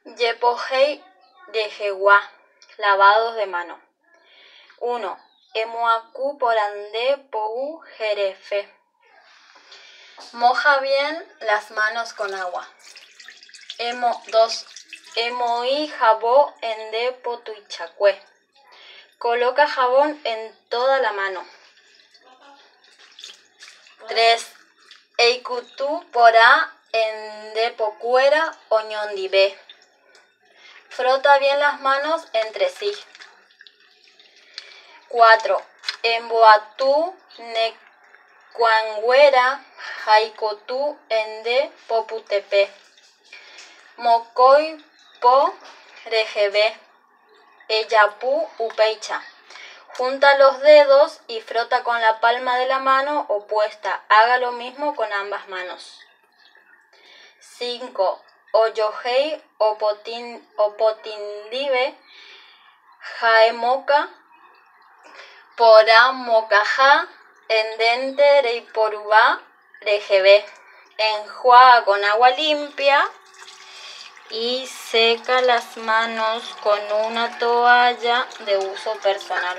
Jepohéi rehegua, lavados de mano. 1. Emoaku porã nde po'u jerefe. Moja bien las manos con agua. Emo, 2. Emoĩ havõ nde po tuichakue. Coloca jabón en toda la mano. 3. Eikutu porã nde pokuéra oñondive. Frota bien las manos entre sí. 4. Emboatu ne kuãnguéra ha eikutu nde popytépe. Mokõi po reheve. Ejapo upéicha. Junta los dedos y frota con la palma de la mano opuesta. Haga lo mismo con ambas manos. 5. Ojohéi opotindive ha emokã porã mokãha ndénte reiporúva reheve. Enjuaga con agua limpia y seca las manos con una toalla de uso personal.